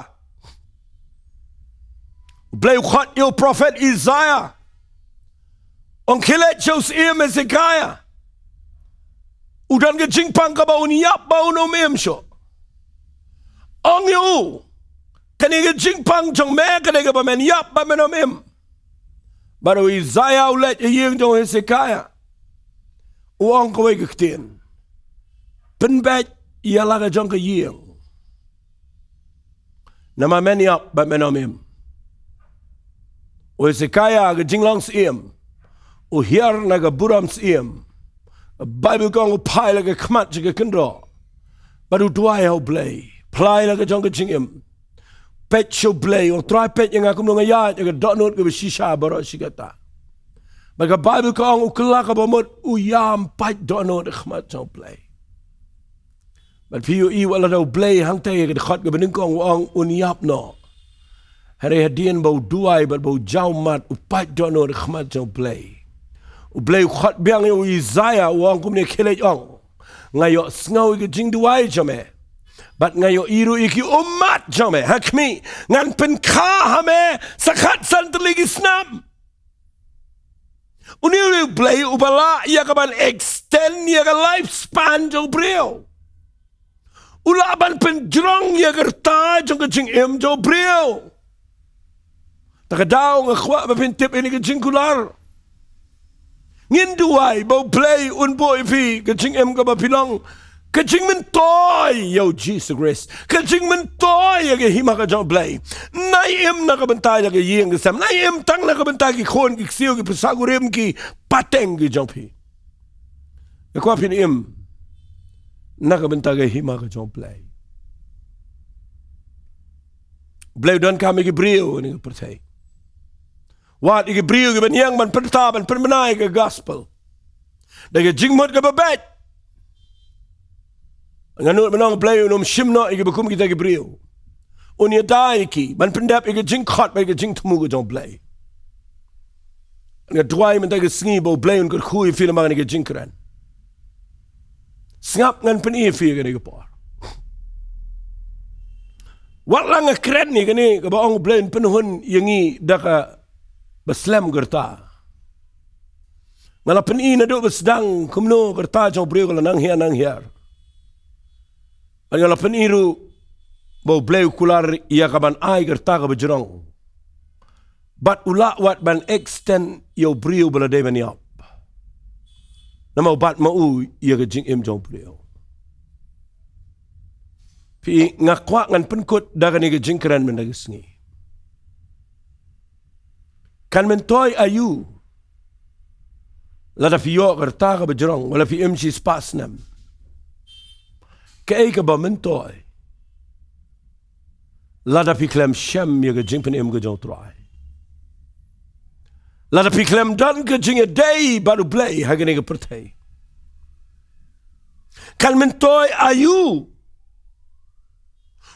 Blei u khot ïa u prophet Isaiah. Ong khie leit sha u syiem Hezekiah. U don ka jingpang kaba un ïap ba un ym im shuh. Ong ïa u, kane ka jingpang jong me ka dei kaba men ïap ba men ym im. Bad u Isaiah u leit ïa ïing jong u Hezekiah. U ong kawei ka ktien. Pynbeit ïa la ka jong ka ïing. Namar men ïap bad men ym im. U Hezekiah ka jinglong syiem. U hiar na ka burom syiem. Baibl ka ong u phai la ka khmat sha ka kynroh. Bad u duwai ha u Blei. Phla ïa la ka jong ka jingim. Peit sha u Blei, u ong Trai peit ïa nga kumno nga ïaid ïa ka dohnud kaba shisha baroh shi katta. Bad ka Baibl ka ong u kylla kaba mut u ïam pait dohnud ha khmat jong u Blei. Bad phi ïohi wat la da u Blei hangta ïa ka dkhot kaba nyngkong u ong un ïap noh. Hynrei hadien ba u duwai bad ba u jaw mat u pait dohnud ha khmat jong u Blei. U Blei u khot biang ïa u Isaiah u ong kumne khie leit ong. Nga ïohsngew ïa ka jingduwai jong me. Bad nga ïohi ruh ïa ki ummat jong me. Ha khmih, ngan pynkha ha me sa khatsan tylli ki snam. Une u Blei uba lah ïa ka ban extend ïa ka lifespan jong u briew. U lah ban pynjrong ïa ka rta jong ka jingim jong u briew. Ta ka daw nga kwah ba phin tip ïa kane ka jingkular. Ngin duwai ba u Blei un buh ïa phi ka jingim kaba phi long ka jingmyntoi ïa u Jisu Khrist, ka jingmyntoi ïa ka hima ka jong u Blei. Nai im na ka bynta ïa ka ïing ka sem, nai im tang na ka bynta ki khun ki ksiew ki pyrsa kurim ki pateng ki jong phi. Nga kwah phin im na ka bynta ka hima ka jong u Blei. U Blei u donkam ïa ki briew ha kane ka pyrthei. Wat ïa ki briew kiba ñiang ban pyrta ban pynbna ïa ka gospel da ka jingmut kaba beit. Nga nud mynno u Blei un ym shim noh ïa kiba kum kita ki briew. Un ïada ïa ki ban pyndep ïa ka jingkhot bad ïa ka jingthmu ka jong u Blei. Nga duwai mynta ka sngi ba u Blei un kyrkhu ïa phi lem bad kane ka jingkren. Sngap, ngan pyni ïa phi kane ka por. Wat la nga kren ïa kane kaba ong u Blei un pynhun ïa ngi da kaba slem ka rta. Nga la pyni naduh ba sdang kumno ka rta jong u briew ka la nang hiar nang hiar. Bad nga la pyni ruh ba u Blei u kular ïa ka ban ai ka rta kaba jrong. Bad u lah wat ban extend ïa u briew ba la dei ban ïap. Namar u bat ma u ïa ka jingim jong u briew. Phi, nga kwah ngan pynkut da kane ka jingkren mynta ka sngi. Kan myntoi aïu lada phi ïoh ka rta kaba jrong, wat la phi im shispah snem? Kaei kaba myntoi lada phi khlem shem ïa ka jingpynim ka jong u Trai? Lada phi khlem don ka jingïadei bad u Blei ha kane ka pyrthei, kan myntoi aïu?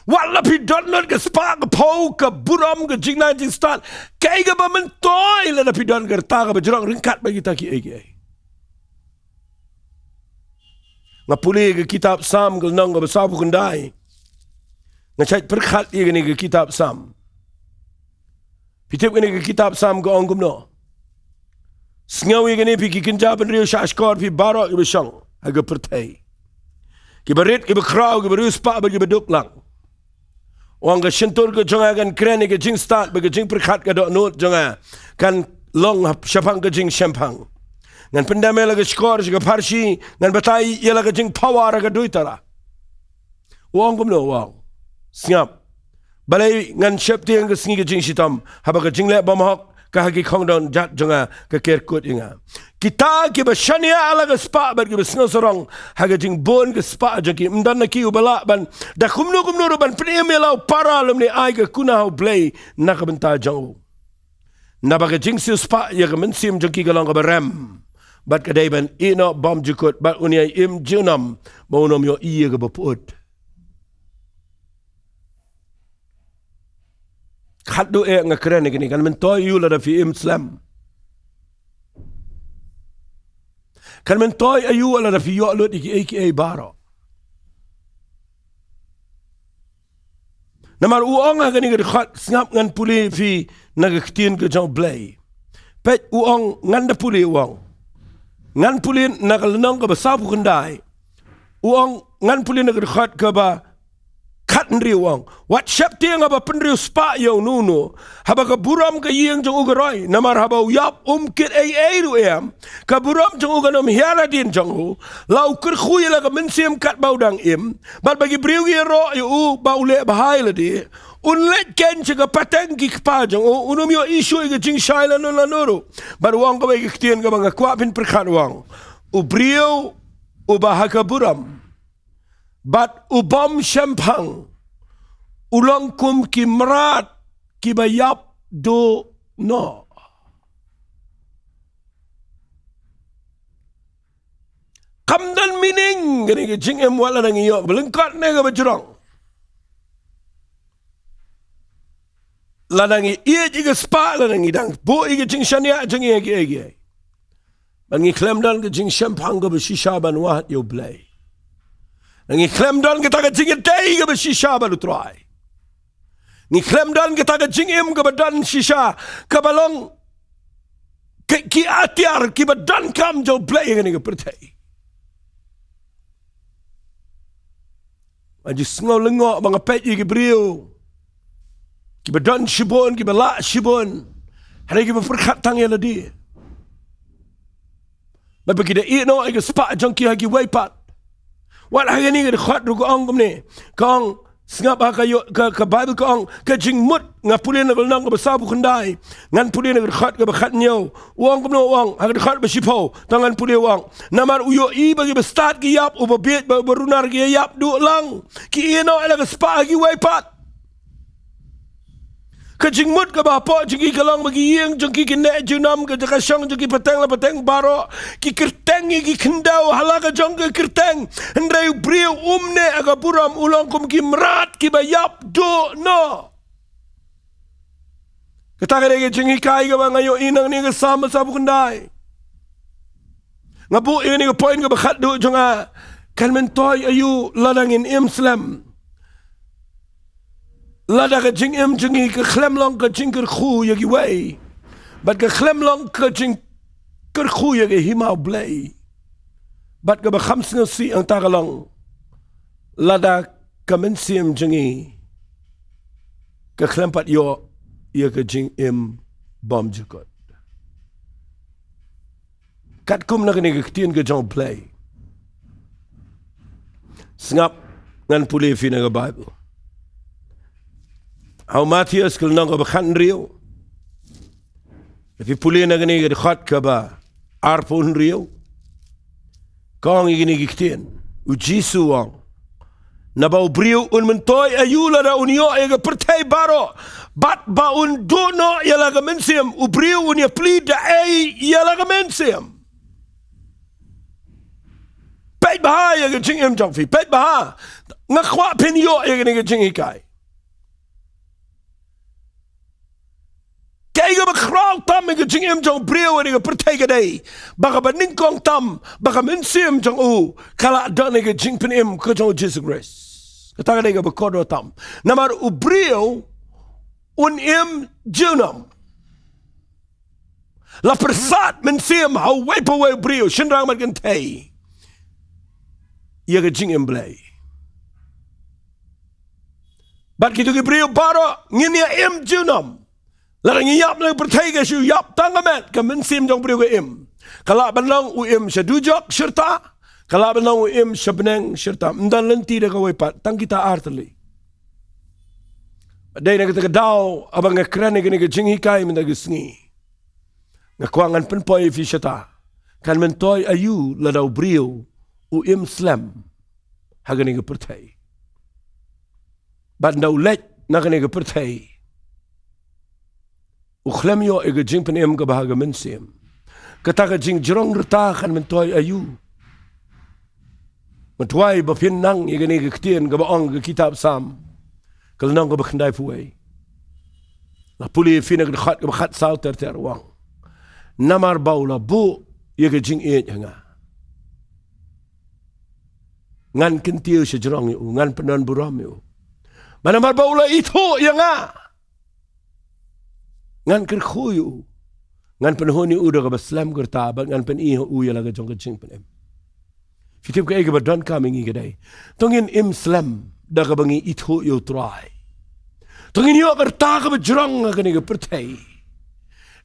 Wat la phi don lut ka spah ka phew, ka burom, ka jingnang jingstad, kaei kaba myntoi lada phi don ka rta kaba jrong ryngkat bad kita kiei kiei? Nga pule ka kitab Salm ka lynnong kaba sawphew khyndai. Nga shait pyrkhat ïa kane ka kitab Salm. Phi tip kane ka kitab Salm ka ong kumno? Sngew ïa kane phi ki kynja bynriew shahshkor, phi baroh kiba shong ha ka pyrthei, kiba rit kiba khraw, kiba riewspah bad kiba duklang. U ong ka shyntur ka jong nga kan kren ïa ka jingstad bad ka jingpyrkhat, ka dohnud jong nga kan long hap shaphang ka jingshemphang. Ngan pyndem ïa la ka shkor sha ka pharshi, ngan batai ïa la ka jingpawa ha ka duitara. U ong kumno? U ong, sngap, balei ngan sheptieng ka sngi ka jingshitom, haba ka jingleh bymhok ka ha ki khongdon jait jong nga ka ker kut ïa nga? Kita kiba shaniah ha la ka spah bad kiba sngewsarong ha ka jingbun ka spah jong ki, ym don na ki uba lah ban da kumno kumno ruh ban pynim ïa la u para lymne ai ka kuna ha u Blei na ka bynta jong u. Naba ka jingsiewspah ïa ka mynsiem jong ki ka long kaba rem, bad ka dei ban ïehnoh bymjukut, bad un ïai im junom ba un ym ïohi ïa kaba pyut. Haduh eh nga kren ïa kane, kan myntoi aïu lada phi im slem? Kan myntoi aïu lada phi ïoh lut ïa kiei kiei baroh? Namar u ong ha kane ka dkhot, sngap, ngan pule ïa phi na ka ktien ka jong U Blei. Peit, u ong, ngan da pule, u ong. Ngan pule na ka lynnong kaba sawphew khyndai. U ong, ngan pule na ka dkhot kaba khathynriew, u ong. Wat sheptieng haba pynriewspah ïa uno uno, haba ka burom ka ïing jong u ka roi, namar haba u ïap um kit ei ei ruh em, ka burom jong u kan ym hiar hadien jong u, la u kyrkhu ïa la ka mynsiem katba u dang im, bad ba ki briew ki ïaroh ïa u ba u leh bha ïa lade, un leit keiñ sha ka pateng ki kpa jong u, un ym ïohi shuh ïa ka jingshai lano lano ruh. Bad u ong kawei ka ktien kaba nga kwah phin pyrkhat, u ong, u briew uba ha ka burom bad u bym shemphang u long kum ki mrad kiba ïap duh noh. Kam don meaning kane ka jingim wat lada ngi ïoh kaba lyngkot ne kaba jrong. Lada ngi ïeit ïa ka spah, lada ngi dang buh ïa ka jingshaniah jong ngi ïa kiei kiei. Bad ngi khlem don ka jingshemphang kaba shisha ban wad ïa U Blei. Ngi khlem don kata ka jingïadei kaba shisha bad U Trai. Ngi khlem don kata ka jingim kaba don shisha, kaba long ki, ki atiar kiba donkam jong U Blei ha kane ka pyrthei. Nga ju sngew lyngngoh ba nga peit ïa ki briew kiba don shibun, kiba lah shibun, hynrei kiba pyrkhat tang ïa lade. Bad ba ki da ïehnoh ïa ka spah jong ki ha kiwei pat. Wat ha kane ka dkhot ruh ka ong kumne. Ka ong, sngap, ha ka ïoh, ka, ka Baibl ka ong, ka jingmut, nga pule na ka lynnong kaba sawphew khyndai, ngan pule na ka dkhot kaba khathynñiew. U ong kumno, u ong, ha ka dkhot ba shiphew, to ngan pule, u ong. Namar u ïohi ba kiba stad ki ïap, uba bieit bad uba runar ki ïap duh lang. Ki ïehnoh ïa la ka spah ha kiwei pat. Ka jingmut kaba hapoh jong ki ka long ba ki ïing jong ki kin neh junom, ka jaka shong jong ki pateng la pateng baroh ki kyrteng ïa ki khyndew ha la ka jong ka kyrteng. Hynrei u briew um neh ha ka burom, u long kum ki mrad kiba ïap duh noh. Kata ka dei ka jinghikai kaba nga ïohi nangne ha ka Salm sawphew khyndai. Nga buh ïa kane ka point kaba khatduh jong nga. Kan myntoi aïu lada ngin im slem? Lada ka jingim jong ngi ka khlem long ka jingkyrkhu ïa kiwei, bad ka khlem long ka jingkyrkhu ïa ka hima U Blei, bad kaba kham sngewsih hangta ka long lada ka mynsiem jong ngi ka khlem pat ïoh ïa ka jingim bymjukut. Katkum na kane ka ktien ka jong U Blei. Sngap, ngan pule ïa phi na ka Baibl. Ha u Mathaios ka lynnong kaba khathynriew. Phi pule na kane ka dkhot kaba arphew hynriew. Ka ong ïa kine ki ktien. U Jisu u ong, naba u briew un myntoi aïu lada un ïoh ïa ka pyrthei baroh, bad ba un duh noh ïa la ka mynsiem? U briew un ïaplie da ei ïa la ka mynsiem? Peit bha ïa ka jingim jong phi, peit bha. Nga kwah phin ïoh ïa kane ka jinghikai. Kaei kaba khraw tam ha ka jingim jong u briew ha kane ka pyrthei ka dei ba kaba nyngkong tam, ba ka mynsiem jong u ka la don ha ka jingpynim ka jong u Jisu Khrist. Kata ka dei kaba kordor tam. Namar u briew un im junom. La pyrsad mynsiem ha uwei pa uwei u briew, shynrang bad kynthei, ïa ka jingim Blei. Bad kito ki briew baroh ngin ïa im junom. Lada ngi ïap na ka pyrthei ka shu ïap tang ka met, ka mynsiem jong u briew ka im. Ka lah ban long u im sha dujok shirta, ka lah ban long u im sha bneng shirta. Ym don lynti da kawei pat, tang kita artylli. Dei na kata ka daw haba nga kren ïa kane ka jinghikai mynta ka sngi, nga kwah ngan pynpoi ïa phi shata. Kan myntoi aïu lada u briew u im slem ha kane ka pyrthei? Bad ynda u leit na kane ka pyrthei, u khlem ïoh ïa ka jingpynim kaba ha ka mynsiem. Kata ka jingjrong rta kan myntoi aïu? Nga duwai ba phin nang ïa kane ka ktien kaba ong ka kitab Salm, ka lynnong kaba khyndaiphew wei. La pule ïa phi na ka dkhot kaba khatsaw ter ter, u ong: Namar ba u la buh ïa ka jingïeit ha nga, ngan kyntiew shajrong ïa u, ngan pyndonburom ïa u. Bad namar ba u la ithuh ïa nga, ngan kyrkhu ïa u, ngan pynhun ïa u da kaba slem ka rta, bad ngan pyni ha u ïa la ka jong ka jingpynim. Phi tip kaei kaba donkam ïa ngi ka dei? To ngin im slem da kaba ngi ithuh ïa u Trai. To ngin ïoh ka rta kaba jrong ha kane ka pyrthei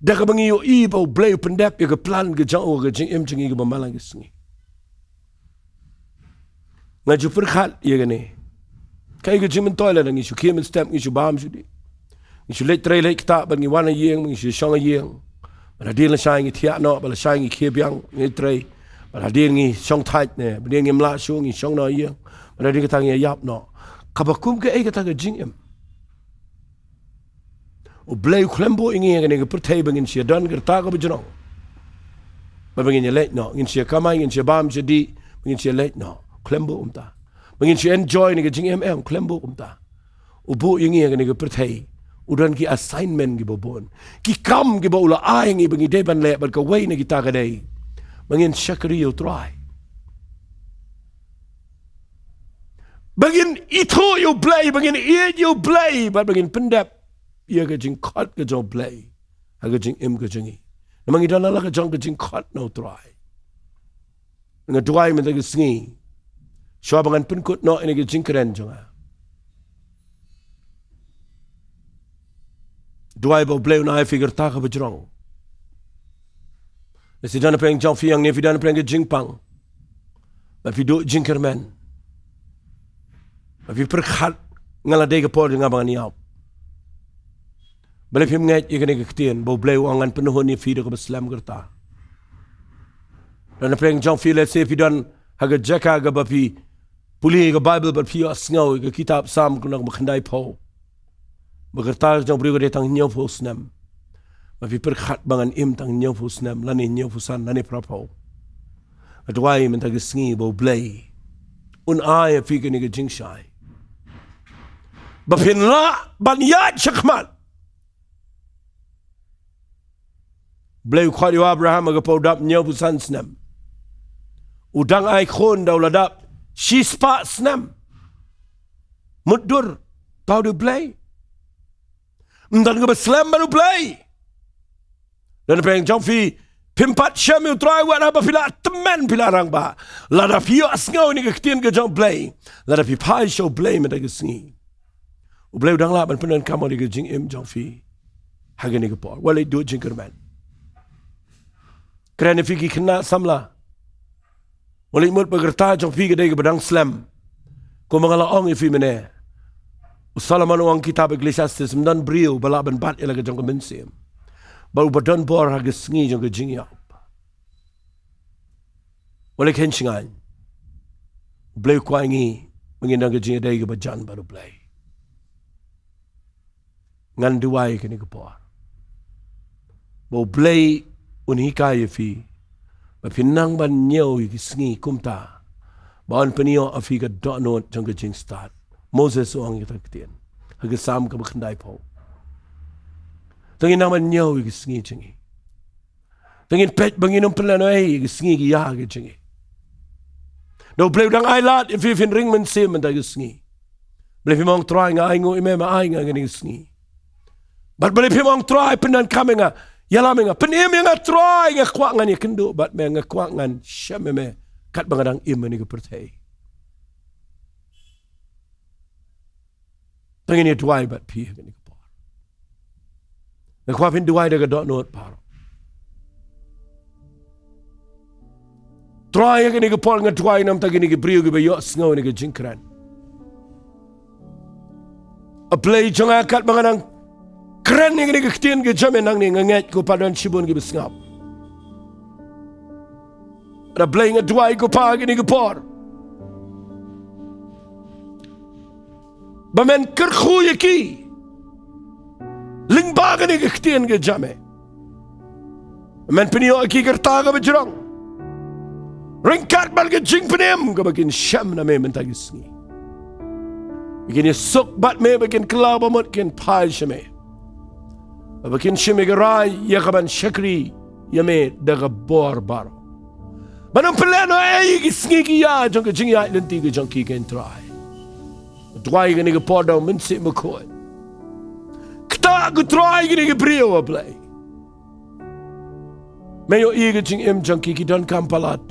da kaba ngi ïohi ba U Blei u pyndep ïa ka plan ka jong u ha ka jingim jong ngi kaba man la ka sngi. Nga ju pyrkhat ïa kane. Kaei ka jingmyntoi lada ngi shu khie mynstep, ngi shu bam shu dih, ngi shu leit trei leit ktah, bad ngi wan ha ïing, ngi shu shong ha ïing. Bad hadien lashai ngi thiah noh, bad lashai ngi khie biang, ngi trei. Bad hadien ngi shong thait ne, bad hadien ngim lah shuh, ngi shong noh ha ïing. Bad hadien kata ngi ïap noh. Kaba kum kaei kata ka jingim? U Blei u khlem buh ïa ngi ha kane ka pyrthei ba ngin shu ïadon ka rta kaba jrong, ba, ba ngin ïaleit noh, ngin shu ïakamai, ngin shu ïabam shu dih, ba ngin shu ïaleit noh. Khlem buh kumta. Ba ngin shu enjoy ïa ka jingim, em, khlem buh kumta. U buh ïa ngi ha kane ka pyrthei, u don ki assignment kiba bun, ki kam kiba u la ai ïa ngi ba ngi dei ban leh, bad kawei na kita ka dei ba ngin shakri ïa u Trai, ba ngin ithuh ïa U Blei, ba ngin ïeit ïa U Blei, bad ba ngin pyndep ïa ka jingkhot ka jong U Blei ha ka jingim ka jong ngi. Namar ngi don la ka jong ka jingkhot na u Trai. Nga duwai mynta ka sngi, shuwa ba ngan pynkut noh ïa ka jingkren jong nga, duwai ba U Blei un ai ïa phi ka rta kaba jrong. Lehse don napdeng jong phi hangne, phi don napdeng ka jingpang, ba phi duh jingkyrmen, ba phi pyrkhat, nga la dei ka por jong nga ba ngan ïap. Balei phim ngeit ïa kane ka ktien ba U Blei u ong ngan pynhun ïa phi da kaba slem ka rta? Don napdeng jong phi, lehse phi don ha ka jaka kaba phi pule ïa ka Baibl bad phi ïohsngew ïa ka kitab Salm kaba khyndai phew, ba ka rta jong u briew ka dei tang hynñiew phew snem. Ba phi pyrkhat ba ngan im tang hynñiew phew snem, lane hynñiew phew san, lane phra phew. Nga duwai mynta ka sngi ba U Blei un ai ïa phi kane ka jingshai, ba phin lah ban ïaid shakhmat. U Blei u khot ïa u Abraham ha kaba u dap hynñiew phew san snem. U dang ai khun da u la dap shispah snem. Mutdur, tau da U Blei. Ym don kaba slem bad U Blei. Don napdeng jong phi, phim pat shem ïa u Trai, wat haba phi la tymmen, phi la rangbah. Lada phi ïohsngew ïa ka ktien ka jong U Blei, lada phi phai sha U Blei mynta ka sngi, U Blei u dang lah ban pyndonkam ïa ka jingim jong phi ha kane ka por. Wat leit duh jingkyrmen. Kren ïa phi ki khynnah samla. Wat leit mut ba ka rta jong phi ka dei kaba dang slem. Kumba nga la ong ïa phi mynne, u Solomon u ong, kitab Ecclesiastes, ym don briew ba lah ban bat ïa la ka jong ka mynsiem, bad uba don bor ha ka sngi jong ka jingïap. Wat leit khein shngaiñ. U Blei u kwah ïa ngi ba ngin don ka jingïadei kaba jan bad U Blei. Ngan duwai kane ka por ba U Blei un hikai ïa phi, ba phin nang ban ñiew ïa ki sngi kumta, ba yn pynïoh ïa phi ka dohnud jong ka jingstad. Moses u ong ïa kata ka ktien ha ka Salm kaba khyndai phew. To ngin nang ban ñiew ïa ki sngi jong ngi. To ngin peit ba ngin ym pynlehnohei ïa ki sngi ki ïa ki jong ngi. Da U Blei u dang ailad ïa phi, phin ring mynsiem mynta ki sngi. Balei phim ong, Trai, nga ainguh ïa me, me ai nga kane ka sngi? Bad balei phim ong, Trai, pyndonkam ïa nga, ïalam ïa nga, pynim ïa nga, Trai, nga kwah ngan ïakynduh bad me, nga kwah ngan shem ïa me katba nga dang im ha kane ka pyrthei. To ngin ïa duwai bad phi ha kane ka por. Nga kwah phin duwai da ka dohnud baroh. Trai, ha kane ka por nga duwai namar kine ki briew kiba ïohsngew ïa kane ka jingkren. A Blei jong nga, katba nga dang kren ïa kane ka ktien ka jong me nangne, nga ngeit ko Pa don shibun kiba sngap. A Blei, nga duwai ko Pa ha kane ka por ba men kyrkhu ïa ki lyngba kane ka ktien ka jong me. Men pynïoh ïa ki ka rta kaba jrong ryngkat bad ka jingpynim kaba kin shem na me mynta ki sngi. Ba kin ïasuk bad me, ba kin kylla ba mut kin phai sha me. Ba kin shim ïa ka rai ïa kaban shakri ïa me da ka bor baroh. Ban ym pynlehnohei ïa ki sngi ki ïa jong ka jingïaid lynti ka jong ki, ko Trai. Duwai kane ka por da U Mynsiem Bakhuid. Ktah, ko Trai, kine ki briew, A Blei. Me ïohi ïa ka jingim jong ki, ki donkam palat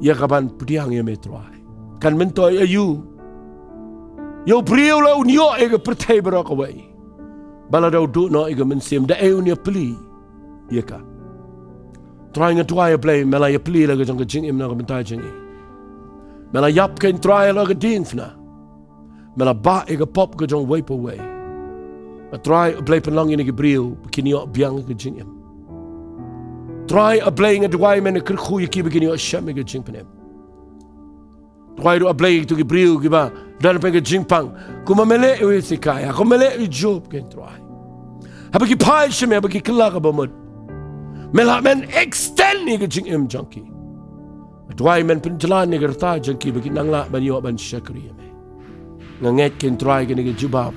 ïa kaban pdiang ïa me, Trai. Kan myntoi aïu ïa u briew lada un ïoh ïa ka pyrthei baroh kawei, ba lada u duh noh ïa ka mynsiem, da ei un ïaplie ïa ka? Trai, nga duwai, A Blei, me la ïaplie la ka jong ka jingim na ka bynta jong ngi. Me la ïap, ko Trai, la ka diengphna. Me la bah ïa ka pop ka jong uwei pa uwei. Nga Trai, A Blei, pynlong ïa kine ki briew ba kin ïoh biang ïa ka jingim. Trai, A Blei, nga duwai men kyrkhu ïa ki ba kin ïoh shem ïa ka jingpynim. Duwai ruh, A Blei, ïa kito ki briew kiba don pdeng ka jingpang, kumba me leh ïa u Hesekiah, kumba me leh ïa u Job, ko Trai. Haba ki phai sha me, haba ki kylla ka bamut, me lah men extend ïa ka jingim jong ki. Duwai men pynjlan ïa ka rta jong ki ba kin nang lah ban ïoh ban shakri ïa me. Nga ngeit, ko Trai, kane ka jubab,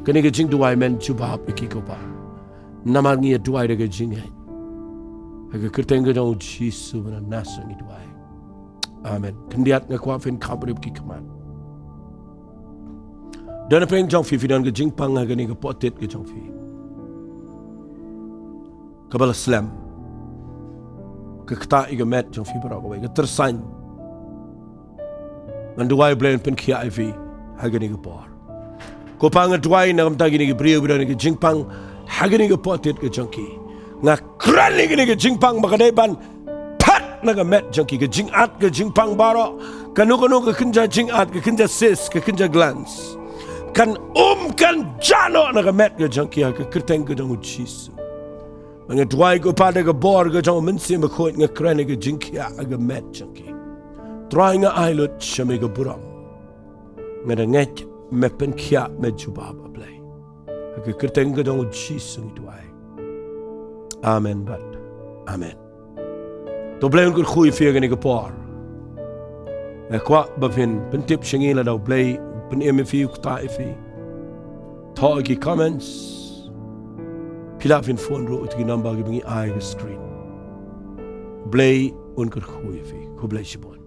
kane ka jingduwai men jubab ïa ki, ko Pa. Namar ngi ïa duwai da ka jingngeit ha ka kyrteng ka jong U Jisu ba na Nasareth ngi duwai. Amen. Khyndiat, nga kwah phin khapbrip ki khmat. Don pdeng jong phi, phi don ka jingpang ha kane ka potit ka jong phi kaba la slem, ka ktah ïa ka met jong phi baroh kawei, ka tyrsain. Ngan duwai, Blei un pynkhiah ïa phi ha kane ka por. Ko Pa, nga duwai na ka bynta kine ki briew ba don ka jingpang ha kane ka potit ka jong ki. Nga kren ïa kane ka jingpang ba ka dei ban pat na ka met jong ki, ka jingat ka jingpang baroh, kano kano ka kynja jingat, ka kynja cyst, ka kynja glands, kan um, kan jah noh na ka met ka jong ki ha ka kyrteng ka jong U Jisu. Nga duwai, ko Pa, da ka bor ka jong U Mynsiem Bakhuid, nga kren ïa ka jingkhiah ha ka met jong ki. Trai, nga ai lut sha me ka burom. Nga da ngeit me pynkhiah, me jubab, A Blei. Ha ka kyrteng ka jong U Jisu ngi duwai. Amen bad amen. To Blei un kyrkhu ïa phi ha kane ka por. Nga kwah ba phin pyntip sha ngi lada U Blei u pynim ïa phi, u ktah ïa phi. Thoh ha ki comments. Phi lah phin phone ruh ha ki number kiba ngi ai ha ka screen. Blei un kyrkhu ïa phi. Khublei shibun.